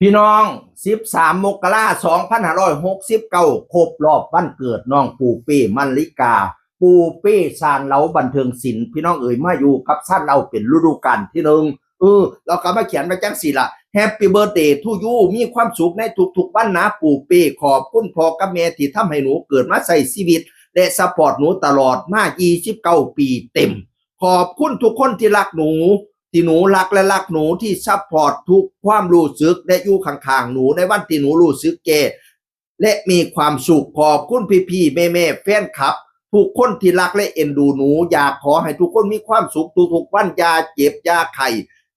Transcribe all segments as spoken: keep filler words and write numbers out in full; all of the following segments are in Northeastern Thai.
พี่น้อง สิบสาม มกรา สองพันห้าร้อยหกสิบเก้า ครบรอบวันเกิดน้องปูเป้ มัลลิกา ปูเป้ ซานเหลาบันเทิงศิลป์ พี่น้องเอ๋ย มาอยู่กับซานเหลาเป็นฤดูกาลที่หนึ่ง เออ เราก็มาเขียนมาจังสี่ละ Happy birthday to you มีความสุขในทุกๆวันนะปูเป้ ขอบคุณพ่อกับแม่ที่ทำให้หนูเกิดมาใช้ชีวิต และซัพพอร์ตหนูตลอดมา ยี่สิบเก้า ปีเต็ม ขอบคุณทุกคนที่รักหนู ที่หนูรักและรักหนู ที่ซัพพอร์ตทุกความรู้สึกและอยู่ข้างๆหนูในวันที่หนูรู้สึกแย่และมีความสุข ขอบคุณพี่ๆแม่ๆแฟนคลับ ทุกคนที่รักและเอ็นดูหนู อยากขอให้ทุกคนมีความสุขทุกๆวัน อย่าเจ็บอย่าไข้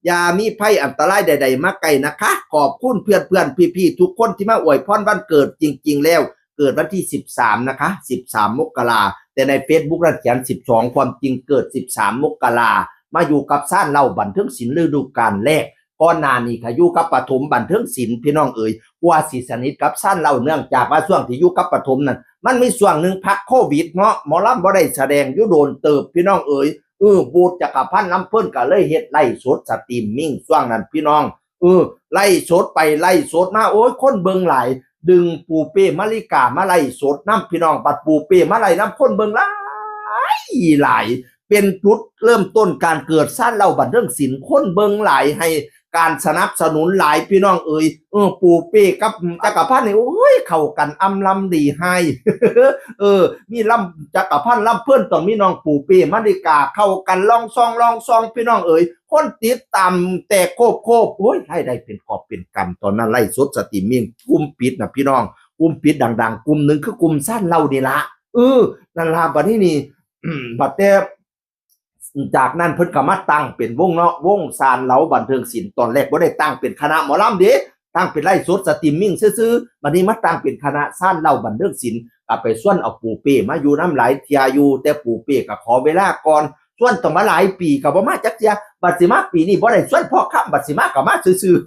อย่ามีภัยอันตรายใดๆมาใกล้นะคะ ขอบคุณเพื่อนๆพี่ๆทุกคนที่มาอวยพรวันเกิด จริงๆแล้ว เกิดวันที่ สิบสาม นะคะ สิบสาม มกรา แต่ใน Facebook นั้นเขียน สิบสอง ความจริงเกิด สิบสาม มกรา มาอยู่กับซานเหลาบันเทิงศิลป์ฤดูกาลแรก ก่อนหน้านี้ก็อยู่กับปฐมบันเทิงศิลป์ พี่น้องเอ๋ย กว่าสิสนิทกับซานเหลา เนื่องจากว่าช่วงที่อยู่กับปฐมนั้น มันมีช่วงหนึ่งพักโควิดเนาะ หมอลำบ่ได้แสดงอยู่โดนเติบ พี่น้องเอ๋ย เออ บูธจักรพันธ์ลำเพลินก็เลยเฮ็ดไลฟ์สดสตรีมมิ่งช่วงนั้นพี่น้อง เออ ไลฟ์สดไปไลฟ์สดมา โอ้ย คนเบิ่งหลาย ดึงปูเป้ มัลลิกามาไลฟ์สดนำพี่น้อง บัดปูเป้มาไลฟ์นำ คนเบิ่งหลายหลาย เป็นจุดเริ่มต้นการเกิดซานเหลาบันเทิงศิลป์ คนเบิ่งหลาย ให้การสนับสนุนหลาย พี่น้องเอ๋ย เออ ปูเป้กับจักรพันธ์นี่ โอ้ย เข้ากันอำลำดีไฮ เออ มีลำจักรพันธ์ลำเพลินต้องมีน้องปูเป้ มัลลิกา เข้ากันลองซองลองซอง พี่น้องเอ๋ย คนติดตามแตกโคบโคบ โอ้ย รายได้เป็นกอบเป็นกำ ตอนนั้นไลฟ์สดสตรีมมิ่ง กลุ่มปิดนะพี่น้อง กลุ่มปิดดังๆ กลุ่มหนึ่งคือกลุ่มซานเหลานี่ละ เออ นั่นล่ะ บัดนี้นี่ อืม บัดแต่ จากนั้นเพิ่นก็มาตั้งเป็นวงเนาะ วงซานเหลาบันเทิงศิลป์ ตอนแรกบ่ได้ตั้งเป็นคณะหมอลำเด้ ตั้งเป็นไลฟ์สดสตรีมมิ่งซื่อๆ บัดนี้มาตั้งเป็นคณะซานเหลาบันเทิงศิลป์ ก็ไปชวนเอาปูเป้มาอยู่นำหลายเทื่ออยู่ แต่ปูเป้ก็ขอเวลาก่อน ชวนต้องมาหลายปีก็บ่มาจักเทื่อ บัดสิมาปีนี้บ่ได้ชวนพ่อค่ำ บัดสิมาก็มาซื่อๆ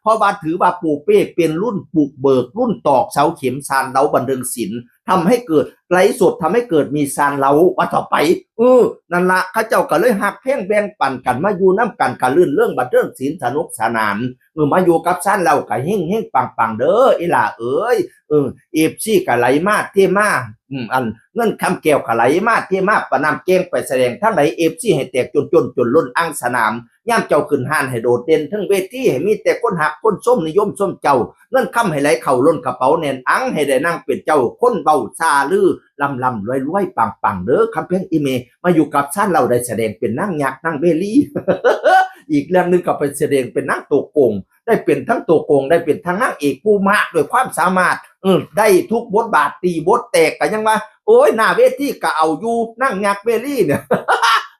เพราะว่าถือว่าปูเป้เป็นรุ่นบุกเบิก รุ่นตอกเสาเข็มซานเหลาบันเทิงศิลป์ ทำให้เกิดไลฟ์สด ทำให้เกิดมีซานเหลาว่าต่อไป เออ นั่นละ เขาเจ้าก็เลยฮักแพงแบ่งปันกัน มาอยู่นำกัน ก็รื่นเริงบันเทิงศิลป์ สนุกสนาน เออ มาอยู่กับซานเหลาก็เฮงเฮงปังปังๆเด้อ อีหล่าเอ๋ย เออ เอฟซี ก็ไหลมาเทมา อืม อันเงินคำแก้วก็ไหลมาเทมา ประนำแกงไปแสดงทางใด เอฟซี ให้แตกจนจนจนล้นอ่างสนาม ยามเจ้าขึ้นฮ้านให้โดดเด่นเทิงเวที ให้มีแต่คนฮักคนชมนิยมชมเจ้า เงินคำให้ไหลเข้าล้นกระเป๋าแน่นอัง ให้ได้นั่งเป็นเจ้าคนเว้าซาลือ ร่ำร่ำรวยรวยปังปังเด้อ คำแพงอีเม มาอยู่กับซานเหลาได้แสดงเป็นนางยักษ์นางเวลี อีกเรื่องหนึ่งก็ไปแสดงเป็นนางตัวโกง ได้เป็นทั้งตัวโกง ได้เป็นทั้งนางเอกผู้มากด้วยความสามารถ เออ ได้ทุกบทบาท ตีบทแตกก็ยังว่า โอ้ย หน้าเวทีก็เอาอยู่ นางยักษ์เวลีเนี่ย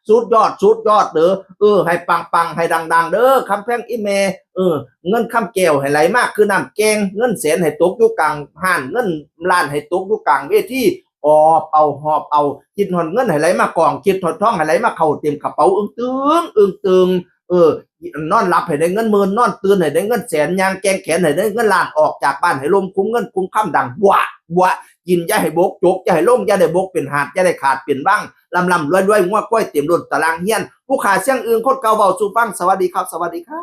สุดยอด สุดยอดเด้อ เออ ให้ปังปังๆ ให้ดังๆ เด้อ คำแพงอีเม เออ เงินคำแก้วให้ไหลมากคือน้ำแกง เงินแสนให้ตกอยู่กลางฮ้าน เงินล้านให้ตกอยู่กลางเวที หอบเอา หอบเอา คิดฮอดเงินให้ไหลมากอง คิดฮอดทองให้ไหลมาเข้าเต็มกระเป๋า อึ้งตึง อึ้งตึง เออ นอนหลับให้ได้เงินหมื่น นอนตื่นให้ได้เงินแสน ย่างแกว่งแขนให้ได้เงินล้าน ออกจากบ้านให้ลมคุ้มเงินคุ้มคำดัง บวะ บวะ กินอย่าให้บก จกอย่าให้ลง อย่าได้บกเป็นหาด อย่าได้ขาดเป็นวัง ร่ำร่ำรวยรวย งัวควายเต็มล้นตารางเฮียน ผู้ขาเสียงอึ้ง คนเก่าเว้าสู่ฟัง สวัสดีครับ สวัสดีครับ